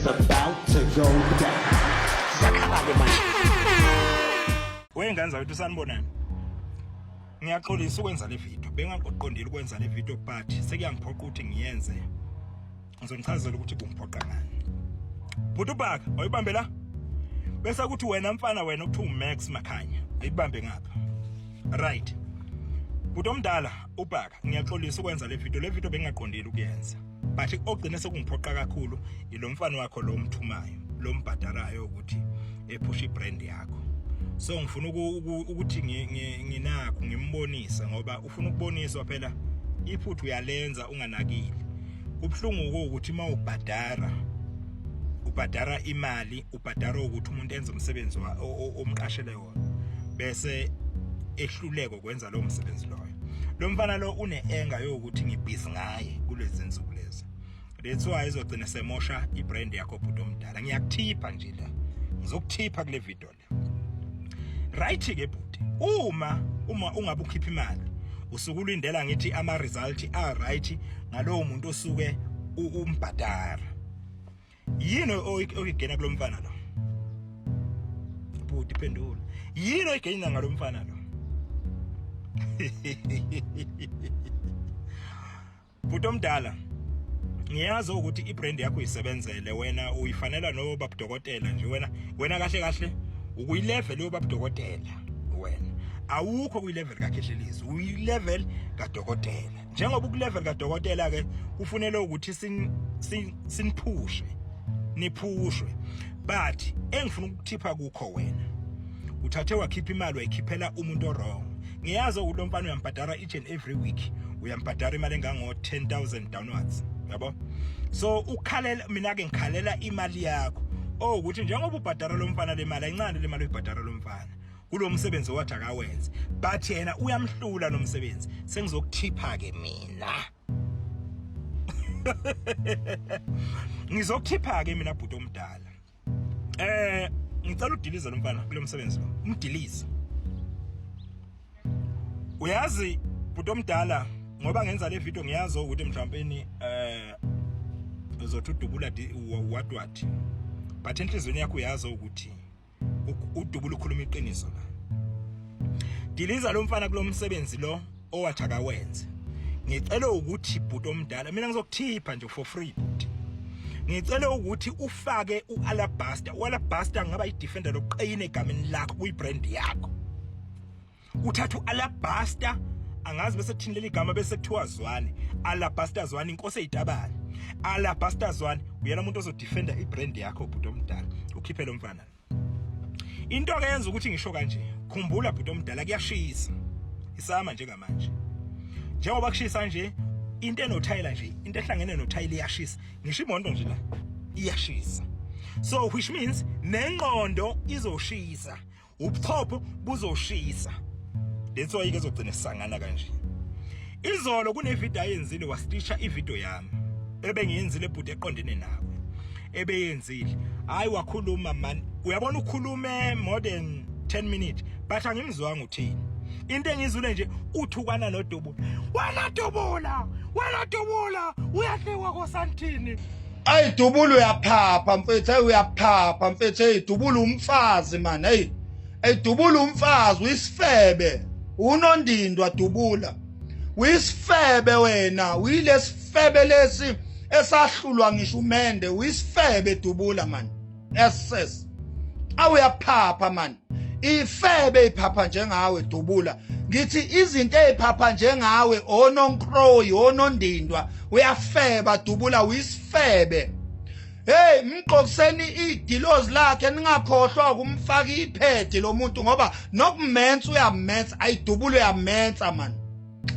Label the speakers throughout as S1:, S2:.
S1: It's about to go down.
S2: Ziyakhala-ke manje.
S3: Wengane zakwethu, sanibonani. Ngiyaxolisa ukwenza le video. Bengaqondile ukwenza le video, but sekuyangiphoqa ukuthi ngiyenze. Ngizonichazela ukuthi kungiphoqa ngani. Bhuti Bhaka, awuyibambe la. Bese kuthi wena mfana, wena okuthiwa uMax Makhanya, ayibambe ngapha. Right. Bhuti omdala uBhaka, ngiyaxolisa ukwenza le video. Le video bengingaqondile ukuyenza. But ogcine sekungiphoqa kakhulu ilo mfana wakho lo mthumayo, lo mbhadarayo ukuthi ephusha ibrand yakho. So ngifuna ukuthi nginakho ngimbonise, ngoba ufuna ukuboniswa phela, iphuthu uyalenza unganakile. Kubuhlungu ukuthi uma ubhadara, ubhadara imali, ubhadara ukuthi umuntu enze umsebenzi omqashele wona, bese ehluleka ukwenza lowo msebenzi loyo. Lo mfana lo une-anger yokuthi ngibhizi ngaye kulezi nsuku lezi. That's why izogcina semosha ibrand yakho, bhuti omdala. Ngiyakuthipha nje la, ngizokuthipha kule video le. Right ke bhuti, uma ungabe ukhipha imali, usuke ulindela ngithi ama result a right ngalowo muntu osuke umbhadara. Yini oyigena kulo mfana lo? Bhuti, phendula, yini oyigena ngalo mfana lo? Bhuti omdala, ngiyazi ukuthi ibrand yakho uyisebenzele wena, uyifanela nobabudokotela nje wena. Wena kahle kahle ukuyilevel yobabudokotela wena, awukho kuyilevel kaKhehlelezi, uyilevel kadokotela. Njengoba ukulevel kadokotela ke, kufunele ukuthi sin siniphushe, niphushwe. But engifuna ukuthipha kukho, wena uthathe wakhipha imali, wayikhiphela umuntu owrong. Ngiyazi ukuthi lo mfana uyambhadara each and every week, uyambhadara imali engango 10,000 downwards, yabo. So ukhalela mina ke, ngikhalela imali yakho, oh, ukuthi njengoba ubhadara lo mfana le mali, ayincane le mali oyibhadara lo mfana kulo msebenzi owathi akawenze, but yena uyamhlula lo msebenzi. Sengizokuthipha ke mina, ngizokuthipha ke mina, bhuti omdala. Ngicela udilize lo mfana kulo msebenzi lo, umdilize. Uyazi, bhuti omdala, ngoba ngenza le video, ngiyazi ukuthi mhlawumbe uzothi udubula what what, but enhlizweni yakho uyazi ukuthi udubula ukhuluma iqiniso la. Diliza lo mfana kulo msebenzi lo owathi akawenze. Ngicela ukuthi, bhuti omdala, mina ngizokuthipha nje for free, bhuti. Ngicela ukuthi ufake uAlabaster. UAlabaster ngaba idefender lokuqina egameni lakho, kuyibrand yakho. Uthatha uAlabaster, angazi bese kuthini leli gama, bese kuthiwa Zwane, Alabaster Zwane, inkosi eyitabane, Alabaster Zwane. Uyena umuntu ozodefenda ibrand yakho, bhuti omdala. Ukhiphe lo mfana. Into ke yenza ukuthi ngisho kanje, khumbula, bhuti omdala, kuyashisa isama njengamanje. Njengoba kushisa nje, into enothayela nje, into ehlangene nothayela iyashisa. Ngisho imoto nje la iyashisa, so which means nengqondo izoshisa, ubuchopho buzoshisa. That's why ke zogcina sisangana kanje. Izolo kune video ayenzile, wastisha ivideo yami ebengiyenzile, bhuti, eqondene nawe ebeyenzile. Hayi, wakhuluma man, uyabona, ukhulume more than 10 minutes, but angimzwanga uthini. Into engizule nje, uthukana noDubula. Wena Dubula, wena Dubula, uyahliwa kosantini.
S4: Ayi Dubula, uyaphapha mfethu, ayi uyaphapha mfethu, hey Dubula, umfazi man, hey. Hey Dubula, umfazi, uyisifebe. Unondindwa Dubula. Uyisifebe wena, uyilesifebe lesi esahlulwa ngisho umende, uyisifebe Dubula man. SS. Awuyaphapha man. Ifebe iphapha njengawe Dubula. Ngithi izinto eziphapha njengawe, ononkroyi, onondindwa, uyafeba Dubula, uyisifebe. Hey, mgqokiseni idilozi lakhe, ningakhohlwa ukumfaka iphedi lo muntu, ngoba nokumensa uyamensa. Ayidubula, uyamensa man.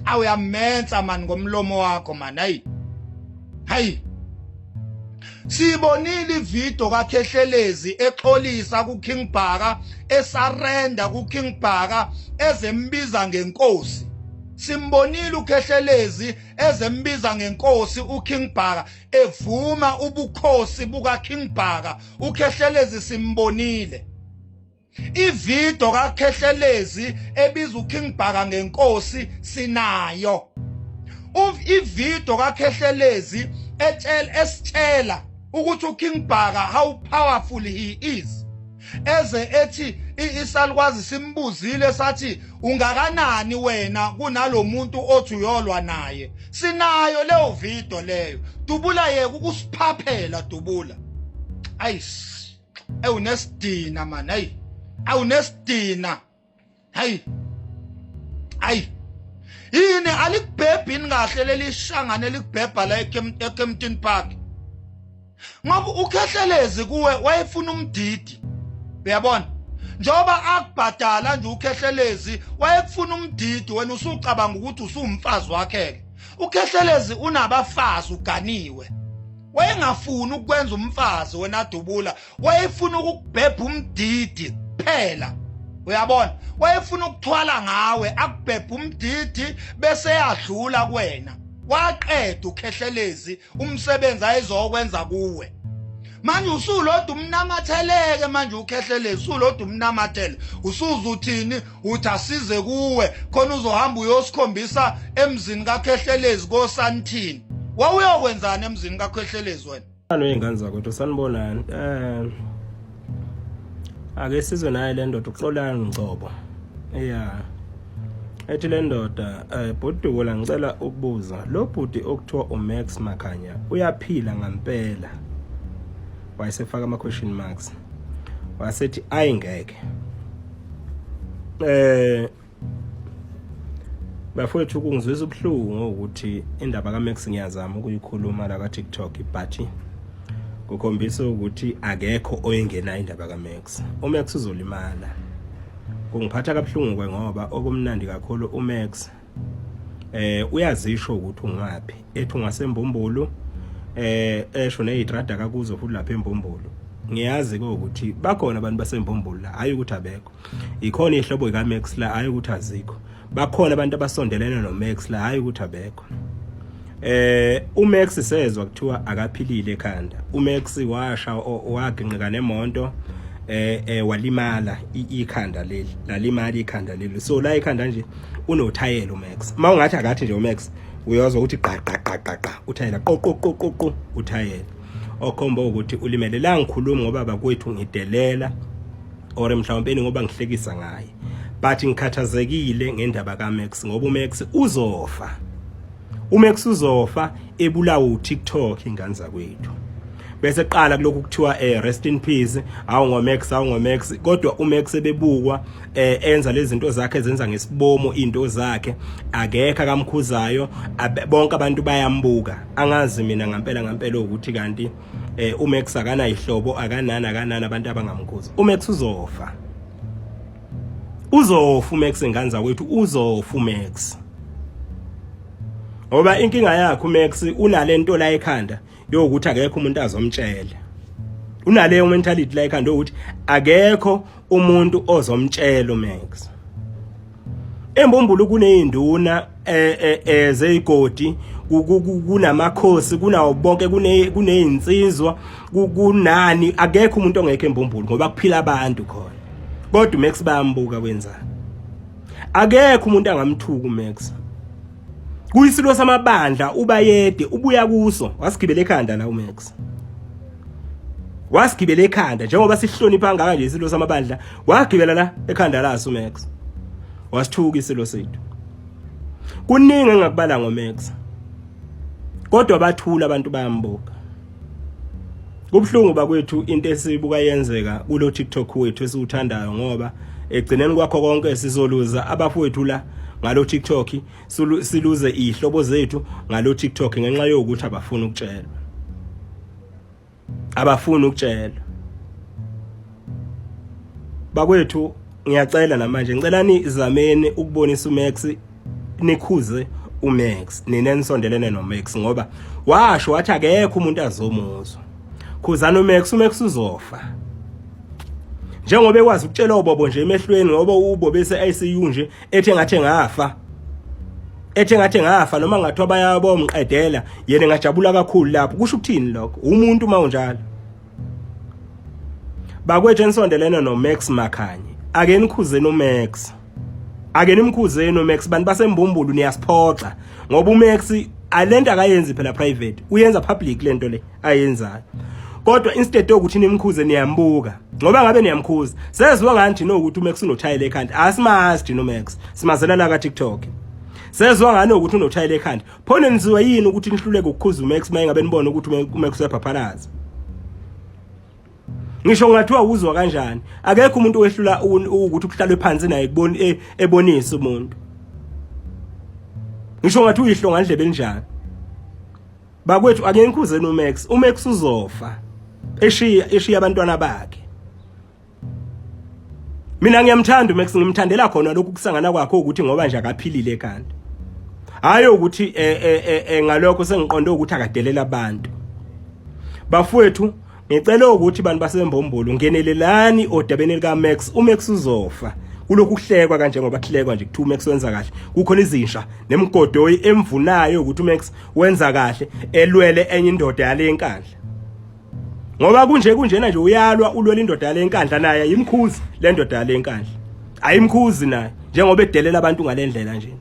S4: Awuyamensa man ngomlomo wakho man. Hayi. Hayi. Sibonile ivideo kaKhehlelezi exolisa kuKing Bhaka, esarenda kuKing Bhaka, ezembiza ngenkosi. Simbonile uKhehlelezi ezembiza ngenkosi uKing Bhaka, evuma ubukhosi buka King Bhaka. uKhehlelezi simbonile. Ivideo kaKhehlelezi ebiza uKing Bhaka ngenkosi sinayo. Ivideo kaKhehlelezi etshela, esitshela Ukuthi uKing Bhaka how powerful he is. Eze ethi isalukwazi simbuzile sathi ungakanani wena kunalomuntu othi uyolwa naye. Sinayo leyo video leyo. Dubula yeke ukusiphaphela dubula. Ayis. Ewunesidina man, hey. Awunesidina. Hayi. Hayi. Yini alikubhebhi kahle leli shangane likubhebha la eKempton Park. Ngoba ukhehlelezi kuwe wayefuna umdidi. Uyabona? Njoba akubhadala nje ukhehlelezi wayekufuna umdidi wena usucabanga ukuthi usumfazi wakhe ke. Ukhehlelezi unabafazi uganiwe. Wayengafuni ukwenza umfazi wena dubula, wayefuna ukukubhebha umdidi kuphela. Uyabona? Wayefuna ukuthwala ngawe akubhebha umdidi bese yadlula kuwena. Waqeda ukhehlelezi umsebenzi ayezokwenza kuwe. Manje usulodwa umnamatheleke manje ukhehlelezi usulodwa umnamathele. Usuzuthini uthi asize kuwe khona uzohamba uyosikhombisa emzini kaKhehlelezi koSanthini. Wawuyokwenzani emzini kaKhehlelezi wena?
S5: Sano ingane zakwethu sanibonani. Ake sizwe naye le ndoda uXolani Ngcobo. Yeah. Ethi le ndoda bhuti ngicela ukubuza lo bhuti okuthiwa uMax Makhanya uyaphila ngampela. Wayesefaka ama question marks. Wasethi ayingeke. Bafowethu kungizwisa ubuhlungu ukuthi indaba kaMax ngiyazama ukuyikhuluma la ka TikTok but kukhombisa ukuthi akekho oyengena indaba kaMax. uMax uzolimala. Kungiphatha kabuhlungu ke ngoba okumnandi kakhulu uMax uyazisho ukuthi ungaphi, ethi ungasembumbulu esho nezitrada kakuzo futhi lapha embumbulu. Ngiyazi ke ukuthi bakhona abantu basembumbulu la, hayi ukuthi abekho. Ikhona ihlobo kaMax la, hayi ukuthi azikho. Bakhona abantu abasondelene noMax la, hayi ukuthi abekho. uMax sezwa kuthiwa akaphilile ekhanda. uMax washa waginqika nemonto walimala ikhanda leli, lalimala ikhanda leli. So la ikhanda nje unothayela uMax. Mawungathi akathi nje uMax uyozwa ukuthi qa qa qa qa qa uthayela qo qo qo qo qo uthayela. Okhomba ukuthi ulimele. La ngikhuluma ngoba bakwethu ngidelela or mhlawumbe ngoba ngihlekisa ngaye. But ngikhathazekile ngendaba kaMax ngoba uMax uzofa. uMax uzofa ebulawa uTikTok ingane zakwethu. Bese qala kulokhu kuthiwa rest in peace, awu ngoMax, awu ngoMax, kodwa uMax ebebukwa enza lezi zinto zakhe ezenza ngesibomo into zakhe, akekho akamkhuzayo, bonke abantu bayambuka. Angazi mina ngempela ngempela ukuthi kanti uMax akanayihlobo, akanani akanani abantu abangamkhuza. uMax uzofa. Uzofa uMax ingane zakwethu, uzofa uMax. Ngoba inkinga yakhe uMax unalento la ekhanda yokuthi akekho umuntu azomtshela. Unaleyo mentality la ekhanda ukuthi akekho umuntu ozomtshela uMax. Embumbulu kunezinduna ezeyigodi, kunamakhosi, kunawo bonke, kunezinsizwa, kunani, akekho umuntu ongekho embumbulu ngoba kuphila abantu khona. Kodwa uMax bayambuka wenzani. Akekho umuntu angamthuka uMax. Kuyisilo samabandla ubayede ubuya kuso wasigibela ekhanda la uMax. Wasigibela ekhanda njengoba sihlonipha kangaka nje isilo samabandla, wagibela la ekhanda laso uMax. Wasithuka isilo sethu. Kuningi engakubala ngoMax. Kodwa bathula abantu bayambuka. Kubhlungu bakwethu into esibuka yenzeka kulo TikTok wethu esiwuthandayo ngoba egcineni kwakho konke sizoluza abafowethu la ngalo TikTok, siluze ihlobo zethu ngalo TikTok ngenxa yokuthi abafuni ukutshelwa. Abafuni ukutshelwa. Bakwethu ngiyacela namanje, ngicela nizameni ukubonisa uMax, nikhuze uMax, nina nisondelene noMax ngoba washo wathi akekho umuntu azomuzwa. Khuzana uMax, uMax uzofa. Njengoba ekwazi ukutshela obobo nje emehlweni ngoba ubobo ese ICU nje ethi ngathi ngafa. Ethi ngathi ngafa noma ngathiwa bayabomqedela yena ngajabula kakhulu lapho. Kusho ukuthini lokho? Umuntu mawunjalo. Bakwethu enisondelene noMax Makhanye. Ake nikhuzeni uMax. Ake nimkhuzeni uMax, bantu basembumbulu niyasiphoxa ngoba uMax Alento akayenzi phela private, uyenza public lento le ayenzayo. Kodwa instead yokuthi nimkhuze niyambuka. Ngoba ngabe niyamkhuza, sezwa ngani thina ukuthi uMax unothayela ekhanda? Asimazi thina uMax. Simazela la ka TikTok. Sezwa ngani ukuthi unothayela ekhanda? Pho nenziwa yini ukuthi nihluleke ukukhuza uMax mayengabe nibona ukuthi uMax uyaphaphalaza? Ngisho ngathiwa uzwa kanjani, akekho umuntu owehlula ukuthi kuhlalwe phansi naye kubona e, ebonisa umuntu. Ngisho ngathi uyihlo ngandlebe enjani. Bakwethu ake ngikhuzeni uMax, uMax uzofa eshiya eshiya abantwana bakhe. Mina ngiyamthanda uMax ngimthandela khona lokhu kusangana kwakhe ukuthi ngoba nje akaphilile ekhanda. Hayi ukuthi eh, eh, eh, ngalokho sengiqonde ukuthi akadelela abantu. Bafowethu ngicela ukuthi bantu basembombolo ngenelelani odabeni lika Max, uMax uzofa. Kulokhu kuhlekwa kanje ngoba kuhlekwa nje kuthiwa uMax wenza kahle. Kukhona izinsha nemigodoyi emvunayo ukuthi uMax wenza kahle elwele enye indoda yale nkandla. Ngoba kunje kunjena nje uyalwa ulwela indoda yale nkandla naye ayimkhuzi le ndoda yale nkandla. Ayimkhuzi naye njengoba edelela abantu ngalendlela nje.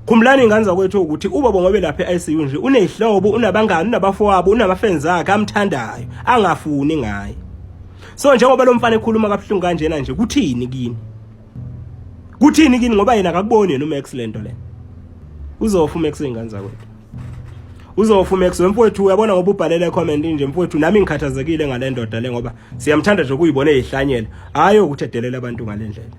S5: Khumbulani ingane zakwethu ukuthi ubaba ngobe lapha e-ICU nje unezihlobo, unabangani, unabafowabo, unamafenzi akhe amthandayo angafuni ngaye. So njengoba lo mfana ekhuluma kabuhlungu kanjena nje kuthini kini? Kuthini kini ngoba yena akakuboni yena uMax lento le. Uzofa uMax ingane zakwethu. Uzofa uMax wemfowethu uyabona ngoba ubhalele comment nje mfowethu nami ngikhathazekile ngale ndoda le ngoba siyamthanda nje ukuyibona eyihlanyela. Hayi ukuthi edelela abantu ngalendlela.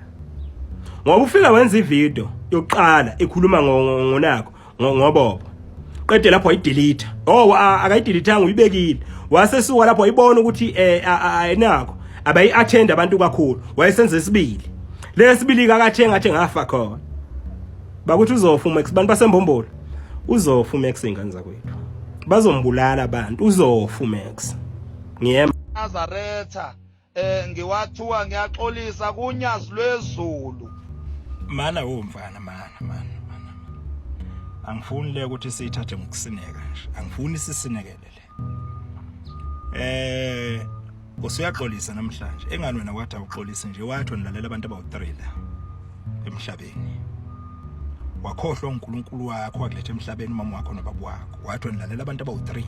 S5: Ngoba ufika wenza ivideo yokuqala ekhuluma ngonakho ngobobo. Qede lapho wayidelete. Oh akayidelete uyibekile. Wasesuka lapho wayibona ukuthi eh ayinakho. Abayi attend abantu kakhulu. Wayesenza isibili. Lesibili kakathenga athi ngafa khona. Bakuthi uzofa uMax bantu basembombolo. Uzofa uMax ingane zakwethu. Bazombulala abantu. Uzofa uMax. Ngiyema
S4: Nazaretha eh ngiwathuka ngiyaxolisa kunyazi lwezulu.
S3: Mana wo mfana mana mana mana. Angifuni le ukuthi siyithathe ngokusineka nje. Angifuni sisinekele le. Eh usuyaxolisa namhlanje. Engani wena wathi awuxolisi nje wathi nilalela abantu abawu3 la emhlabeni. Wakhohlwa uNkulunkulu wakho wakuletha emhlabeni umama wakho nobaba wakho. Wathi nilalela abantu abawu3.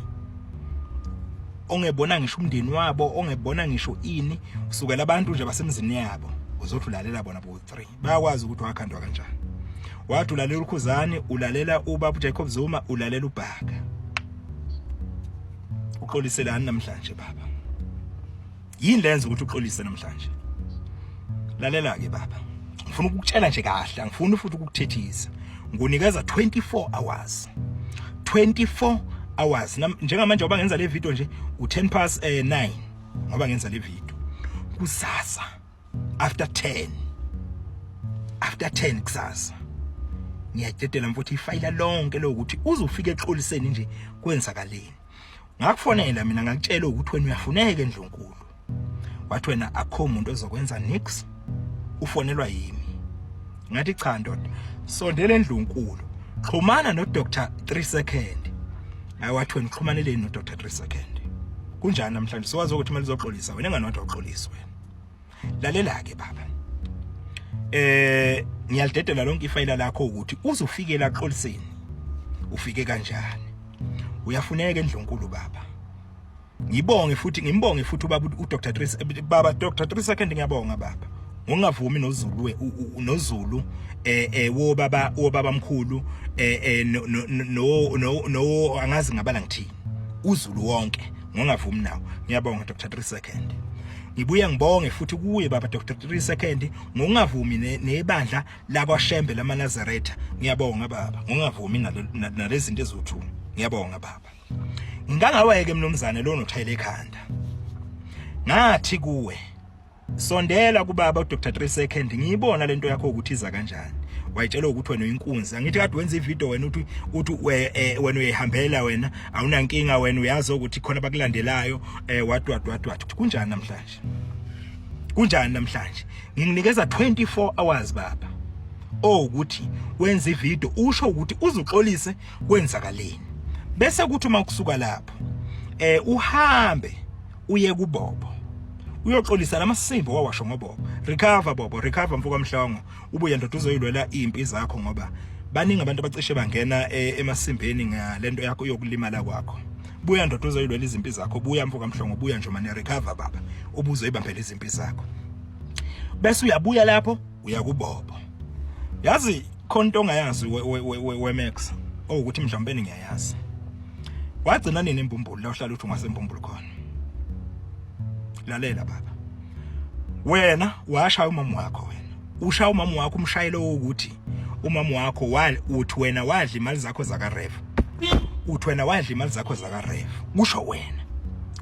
S3: Ongebona ngisho umndeni wabo, ongebona ngisho ini, usukela abantu nje basemzini yabo. Uzothi ulalela bona bo3. Bayakwazi ukuthi wakhandwa kanjani. Wathi ulalela uKhuzani, ulalela ubaba uJacob Zuma, ulalela uBhaka. Uxoliselani namhlanje baba? Yini lenza ukuthi uxolise namhlanje? Lalela ke baba. Ngifuna ukukutshela nje kahle, angifuni futhi ukukuthethisa. Ngunikeza 24 hours. 24 hours. Njengamanje ngoba ngenza le video nje u10 past 9 eh, ngoba ngenza le video. Kusasa after 10 after 10 kusasa ngiyadedela mfowethu ifayila lonke lokuthi uzofika exoliseni nje kwenzakaleni. Ngakufonela mina ngakutshela ukuthi wena uyafuneka endlunkulu. Wathi wena akho umuntu ozokwenza nix ufonelwa yimi. Ngathi cha ndoda sondela endlunkulu xhumana no Dr 3 second. Hayi wathi wena uxhumaneleni no Dr 3 second. Kunjani namhlanje sowazi ukuthi kumele uzoxolisa wena engani wathi awuxolisi wena. Lalela ke baba. Eh ngiyalidedela lonke ifayila lakho ukuthi uzofikela axoliseni. Ufike kanjani? Uyafuneka endlunkulu baba. Ngibonge futhi ngimbonge futhi ubaba uDr 3 baba Dr 3 second ngiyabonga baba. Ngongavumi noZulu noZulu eh eh wobaba wobaba mkhulu eh eh no no no no angazi ngabala ngithini. uZulu wonke ngongavumi nawo. Ngiyabonga Dr 3 second. Ngibuye ngibonge futhi kuye baba Dr 3 second ngokungavumi nebandla lakwaShembe lamaNazaretha. Ngiyabonga baba ngokungavumi nalezi zinto ezuthu. Ngiyabonga baba. Ngingangaweke mnumzane lo nothayela ekhanda. Ngathi kuwe sondela kubaba uDr 3 second ngiyibona lento yakho ukuthi iza kanjani. Wayitshela ukuthi wena uyinkunzi. Angithi kade wenza ivideo wena uthi uthi wena uyihambela wena awunankinga wena uyazi ukuthi khona abakulandelayo eh what what what what. Kunjani namhlanje? Kunjani namhlanje? Ngikunikeza 24 hours baba. Owukuthi wenza ivideo usho ukuthi uzuxolise kwenzakaleni. Bese kuthi uma kusuka lapho eh uhambe uye kuBobo uyoxolisa lamasimbo wawasho ngoBobo. Recover Bobo, recover mfoka Mhlongo, ubuye ndoda uzoyilwela impi zakho ngoba Baningi abantu abacishe bangena e, emasimbeni ngalento yakho yokulimala kwakho. Buya ndoda uzoyilwela izimpi zakho, buya mfoka Mhlongo, buya nje mane recover baba. Ubuzoyibambela izimpi zakho. Bese uyabuya lapho uyakubobo. Yazi khona into ongayazi weMax owukuthi mhlawumbe ngiyayazi. Wagcina nini imbumbulu la uhlala uthi ungasembumbulu khona. Lalela baba. Wena washaya umama wakho wena. Ushaya umama wakho umshayelo ukuthi umama wakho wal uthi wena wadla imali zakho zaka Rev. Uthi wena wadla imali zakho zaka Rev. Kusho wena.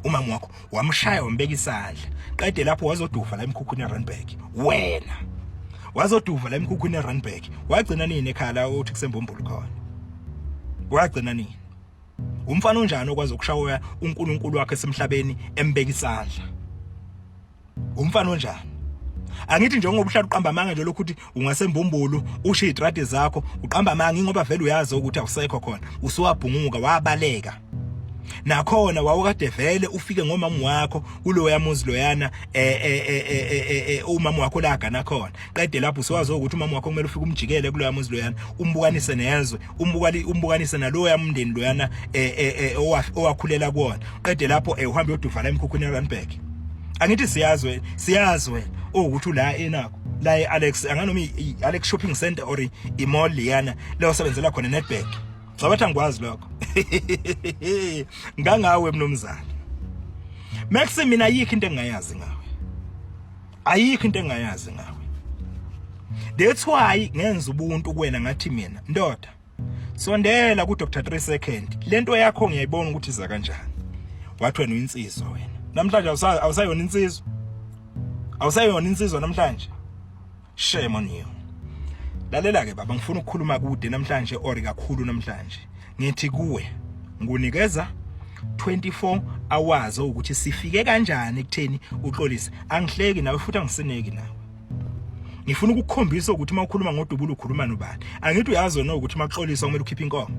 S3: Umama wakho wamshaya wambeka isandla. Qede lapho wazoduva la emkhukhwini eRandburg. Wena. Wazoduva la emkhukhwini eRandburg. Wagcina nini ekhaya la uthi kusembumbulu khona? Wagcina nini? Umfana onjani okwazi ukushaya uNkulunkulu wakhe esemhlabeni embeka isandla? Umfana onjani? Angithi njengoba uhlala uqamba amanga nje lokhu uthi ungasembumbulu usho izitradi zakho uqamba amanga ngoba vele uyazi ukuthi awusekho khona usuwabhunguka wabaleka. Nakhona wawukade vele ufike ngomama wakho kuloya muzi loyana eh eh eh eh umama wakho la gana khona. Qede lapho usuwazi ukuthi umama wakho kumele ufike umjikele kuloya muzi loyana umbukanise nezwe umbukali umbukanise naloya mndeni loyana eh, eh, eh owakhulela kuwona qede lapho eh uhambe uyoduvala emkhukhwini eRandburg angithi siyazwe siyazwe ukuthi ula enakho la eAlex anganoma iAlex Shopping Center or imall liyana la osebenzela khona Nedbank Cabathi angikwazi lokho ngangawe mnumzane Max mina ayikho into engingayazi ngawe ayikho into engayazi ngawe that's why ngenza ubuntu kuwena ngathi mina ndoda sondela ku Dr 3 second lento yakho ngiyayibona ukuthi iza kanjani wathi wena uyinsizwa wena namhlanje awusayona insizwa awusayona insizwa namhlanje shame on you lalela ke baba ngifuna ukukhuluma kude namhlanje or kakhulu namhlanje ngithi kuwe ngunikeza 24 hours ukuthi sifike kanjani ekutheni uxolise angihleki nawe futhi angisineki nawe ngifuna ukukukhombisa ukuthi uma ukhuluma ngodubulo ukhuluma nobani angithi uyazi wena ukuthi uma kuxolisa kumele ukhiphe inkomo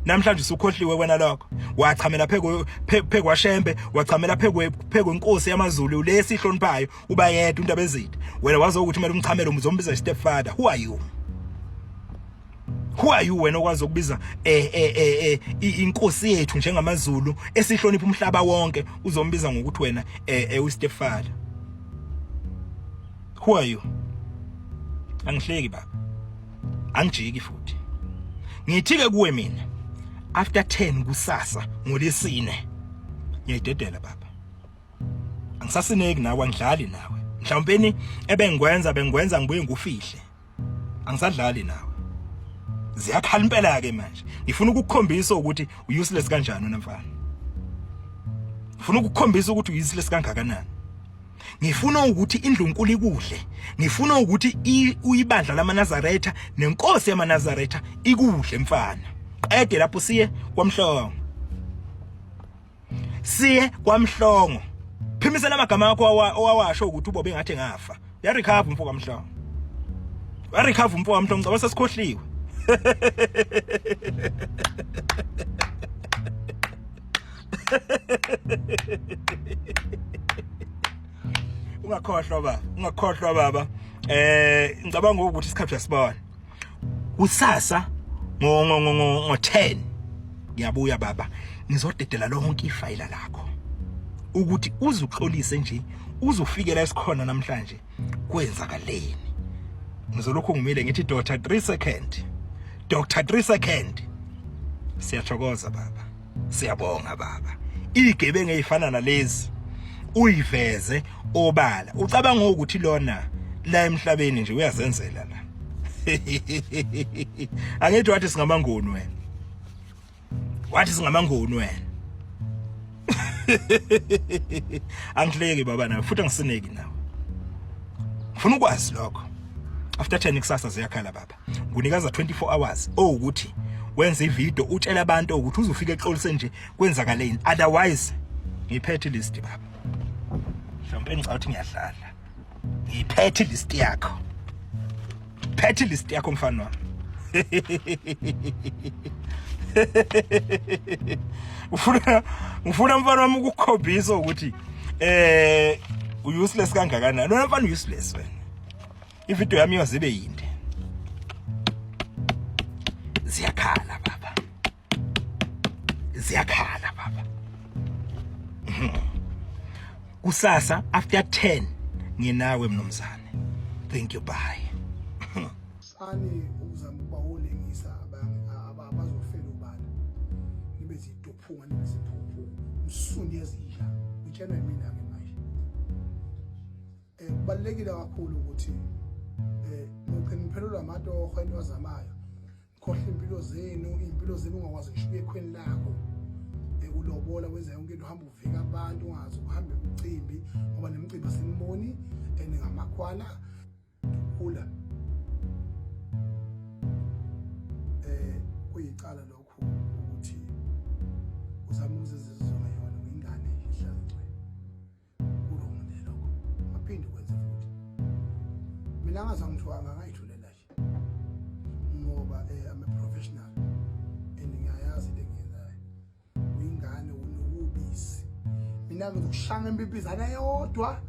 S3: namhlanje usukhohliwe wena lokho wachamela phekwe phekwashembe wachamela phekwe phekwenkosi yamaZulu lesi ihloniphayo uba yedwa into abezitha wena wazi ukuthi kumele umchamele umzombiza step father who are you who are you wena okwazi ukubiza eh eh eh, eh inkosi yethu njengamaZulu esihlonipha umhlaba wonke uzombiza ngokuthi wena eh, eh u step father who are you angihleki baba angijiki futhi ngithi ke kuwe mina after 10 kusasa ngolesine ngiyayidedela baba angisasineki nawe angidlali nawe mhlawumpeni ebengikwenza bengikwenza ngibuye ngufihle angisadlali nawe ziyakhala impela ke manje ngifuna ukukukhombisa ukuthi useless kanjani wena mfana ngifuna ukukukhombisa ukuthi useless kangakanani ngifuna ukuthi indlunkulu ikudle ngifuna ukuthi uyibandla lamaNazaretha nenkosi yamaNazaretha ikudle mfana qede lapho siye kwamhlongo siye kwamhlongo phimisela amagama akho owawasho ukuthi ubobe ngathi ngafa ya recover umfo kamhlongo ya recover umfo kamhlongo ngicabanga sesikhohliwe ungakhohlwa baba ungakhohlwa baba eh ngicabanga ukuthi isikhathi uyasibona kusasa ngo ngo ngo ngo 10 ngiyabuya baba ngizodedela lonke ifayila lakho ukuthi uzuxolise nje uzufikela esikhona namhlanje kwenzakaleni ngizolokhu ngimile ngithi doctor 3 second doctor 3 second siyathokoza baba siyabonga baba igebengu ezifana nalezi uyiveze obala ucabanga ukuthi lona la emhlabeni nje uyazenzela la angithi wathi singamangoni wena wathi singamangoni wena angihleki baba nawe futhi angisineki nawe ngifuna ukwazi lokho after 10 kusasa ziyakhala baba ngunikeza 24 hours owukuthi wenze ivideo utshela abantu ukuthi uzofika exolise nje kwenzakaleni otherwise ngiphethe list baba mhlawumbe ngicabanga ukuthi ngiyadlala ngiphethe list yakho phethe list yakho mfana wami ufuna ngifuna mfana wami ukukhombisa ukuthi eh useless kangakanani lona mfana useless wena ivideo yami yoze ibe yinde. Ziyakhala baba. Ziyakhala baba. Kusasa after 10 nginawe mnumzane. Thank you bye.
S6: Sani ukuzama ukuba wolengisa abazofela ubala. Nibe zidophunga nibe ziphuphu. Msuni yezinja. Ngitshelwa mina ke manje. Eh kubalekile kakhulu ukuthi eh nogcina niphelelwa amatoho into azamayo. Khohle impilo zenu, impilo zenu ungakwazi ngisho ukuya ekhweni lakho. Eh ulobola wenza yonke into uhamba uvika abantu ungazi ukuhamba emicimbi ngoba nemicimbi asiniboni and ngamakhwala khula eh kuyicala lokhu ukuthi uzama ukuzizizwa ngeyona uyingane ihlala igcwele kulongo nje lokho aphinde ukwenze futhi mina ngazange ngithiwa ngayithulela nje ngoba eh I'm a professional and ngiyayazi into engiyenzayo uyingane unokubisi mina ngizokushanga impipizana yodwa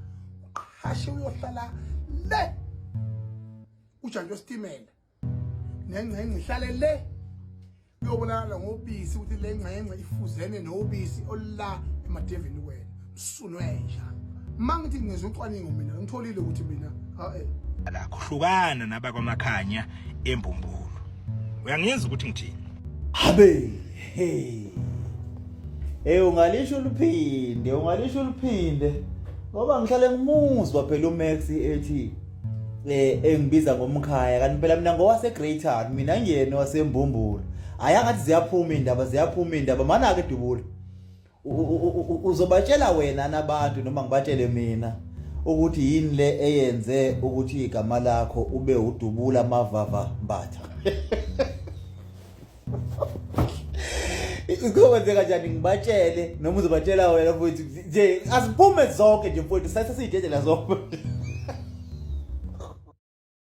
S6: uqhashe uyohlala le ujantshi wesitimela nengxenxe ihlale le kuyobonakala ngobisi ukuthi le ngxenxe ifuzene nobisi olula emadevini wena msunwenja uma ngithi ngenza ucwaningo mina ngitholile ukuthi mina hae
S3: lakho hlukana nabakwamakhanya embumbulu uyangizwa ukuthi ngithini
S7: habe hey hey ungalisho uliphinde ungalisho uliphinde ngoba ngihlale ngimuzwa phela uMax ethi eh engibiza ngomkhaya kanti phela mina ngowase Greater mina ngiyena wasembumbulu ayangathi ziyaphuma indaba ziyaphuma indaba mana ke dubula uzobatshela wena nabantu noma ngibatshele mina ukuthi yini le eyenze ukuthi igama lakho ube udubula mavava mbatha Kuzokwenzeka kanjani ngibatshele noma uzobatshela wena mfowethu nje asiphume zonke nje mfowethu sase siyidedela zonke.